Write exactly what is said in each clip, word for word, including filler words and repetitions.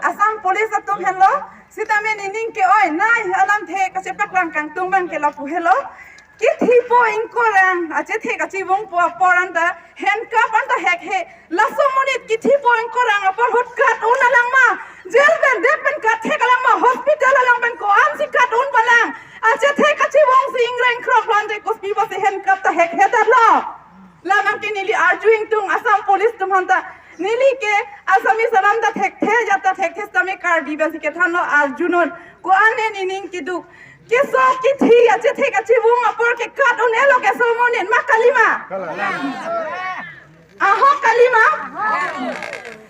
Assam Police atum henlo, sitame nening ke-oi, nai alamthe kachepaklang kangtung abang ke lapu helo. Kithi po ingkorang, achethe kachivungpo apor anta, handcuff anta hekhe, laso amonit kithi po ingkorang apor ahut cut un alang ma, jail pen, det pen cut thek alang ma, hospital along pen ko-ansi cut un palang, achethe kachivungsi ingreng krok lo ante kopi pusi handcuff ta hekhe detlo. Labang ke neli arju ingtung Assam Police atum aphanta. Neli ke Assamese alam ta thekthe, jat ta thekthe sitame Karbi pensi kethanlo arjunon. Ko-an ne nening keduk. Keso kithi achethe kachivung apor ke cut un-elo keso amonit ma kalima. Ahok kalima.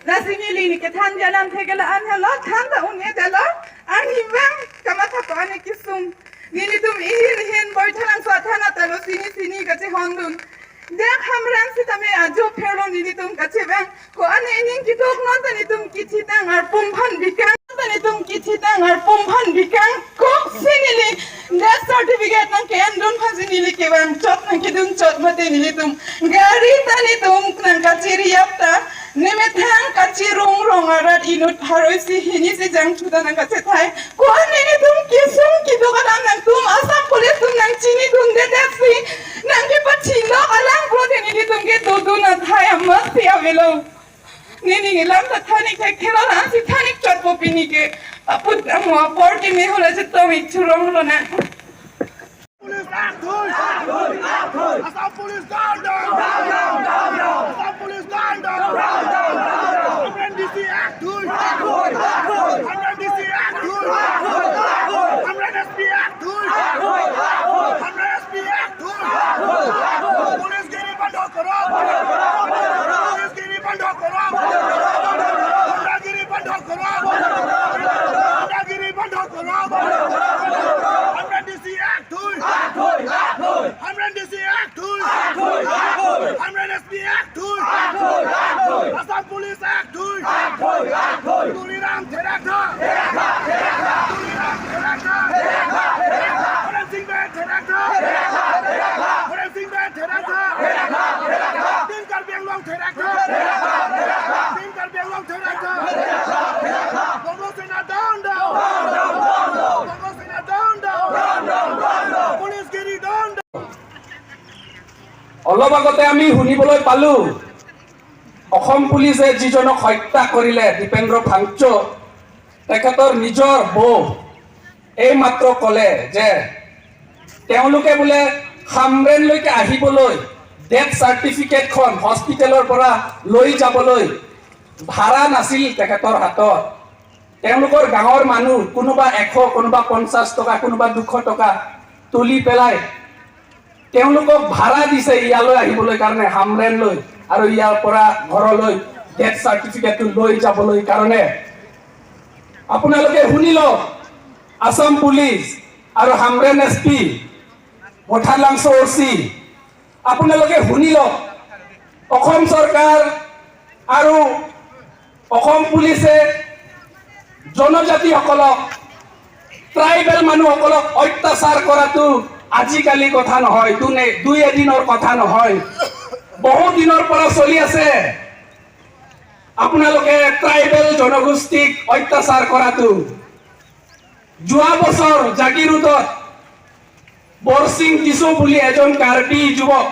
Lasi neli kethan alamthe ke la-an helo, than ta un-edetlo. Arnivang kamatha pa ane kesung. Nelitum ihin ihin Boithalangso athana talo sini sini kachehondun. Dak Hamren sitame ajo pherlo nelitum kachevang. Ko-an nening keduk non ta nelitum kithi tang arpum aphan bikang. Ta nelitum kithi tang arpum aphan bikang. Koksi neli death certificate nangke-endun aphansi neli kevang chot nangkedun chot mate nelitum gari ta nelitum nangkachiri ap ta. Nemethang kachirung rong arat inut haroi si hini si jangthu ta nangkachethai. Ko-an netum kesung keduk alam nangtum Assam Police atum nangchinidundedet si nangkepachilok alam pulote netum kedodun athai amatsi avelo. Nening alam ta thanik thekthelo lasi thanik chotpo pini ke. Aput amo apor ke me hola chetomik churong lonang. Police act hoi! Assam Police down, down! Assam Police down, down! Hamren D C act hoi! Hamren D C act hoi! Hamren S P act hoi! Hamren S P act hoi! Police giri bondo koro! Police giri bondo koro! Gundagiri bondo koro! Gundagiri bondo koro! Hamren D C act hoi! Hamren D C act hoi! Hamren S P act hoi! Assam Police act hoi! Tuliram therak tha! Tuliram therak tha! Horen Sing Bey therak tha! Horen Sing Bey therak tha! Team Karbi Anglong therak tha! Team Karbi Anglong therak tha! Congress Sena down, down! Congress Sena down, down! Police giri down, down! অলপ আগতে আমি শুনিবলৈ পালো, অসম পুলিচে যিজনক হত্যা কৰিলে, দীপেন্দ্ৰ ফাংচু, তেখেতৰ নিজৰ বৌ এইমাত্ৰ ক'লে যে তেওঁলোকে বোলে হামৰেণলৈকে আহিবলৈ ডেথ চাৰ্টিফিকেটখন হস্পিটেলৰ পৰা লৈ যাবলৈ ভাড়া নাছিল তেখেতৰ হাতত। তেওঁলোকৰ গাঁৱৰ মানুহ, কোনোবা এশ, কোনোবা পঞ্চাশ টকা, কোনোবা দুশ টকা তুলি পেলাই তেওঁলোকক ভাড়া দিছে ইয়ালৈ আহিবলৈ কাৰণে, হামৰেণলৈ, আৰু ইয়াৰ পৰা ঘৰলৈ ডেথ চাৰ্টিফিকেটটো লৈ যাবলৈ কাৰণে। আপোনালোকে শুনি লওক, আছাম পুলিচ আৰু হামৰেণ এছ পি, বঠাৰ লাংচ অ' চি, আপোনালোকে শুনি লওক, অসম চৰকাৰ আৰু অসম পুলিচে জনজাতিসকলক, ট্ৰাইবেল মানুহসকলক অত্যাচাৰ কৰাটো আজিকালি কথা নহয়, দুনে-, দুই এদিনৰ কথা নহয়, বহু দিনৰ পৰা চলি আছে। আপোনালোকে ট্ৰাইবেল জনগোষ্ঠীক অত্যাচাৰ কৰাটো। যোৱা বছৰ জাগিৰোডত বৰসিং টিছো বুলি এজন কাৰ্বি যুৱক।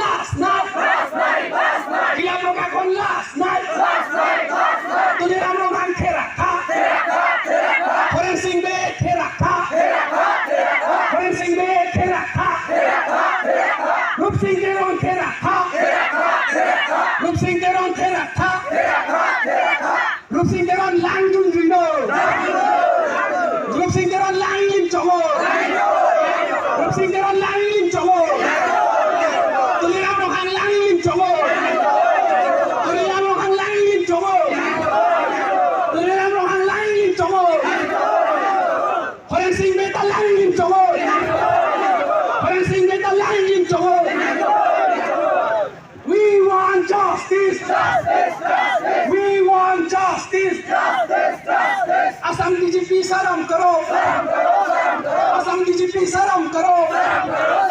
লাজ নাই। লাজ নাই, লাজ নাই। ইয়াৰ প্ৰশাসন লাজ নাই। লাজ নাই, লাজ নাই। তুলিৰাম ৰংহাং থিৰ ৰাখা। থিৰ ৰাখা, থিৰ ৰাখা। হৰেণ সিং বে থিৰ ৰাখা। থিৰ ৰাখা, থিৰ ৰাখা। হৰেণ সিং বে থিৰ ৰাখা। থিৰ ৰাখা, থিৰ ৰাখা। ৰূপ সিং তেৰণ থিৰ ৰাখা। থিৰ ৰাখা, থিৰ ৰাখা। ৰূপ সিং তেৰণ থিৰ ৰাখা। থিৰ ৰাখা, থিৰ ৰাখা। Rupsing Teron lang jun juino. Rupsing Teron lang lim chongo. Rupsing Teron lang lim chongo. Tuliram Ronghang lang lim chongo. Tuliram Ronghang lang lim chongo. Tuliram Ronghang lang lim chongo. Horen Sing Bey ta lang lim chongo. Horen Sing Bey ta lang lim chongo. We want justice. Justice, justice. We want justice. Justice, justice. Assam D G P saram karo. Saram karo, saram karo. Assam D G P saram karo. Saram karo,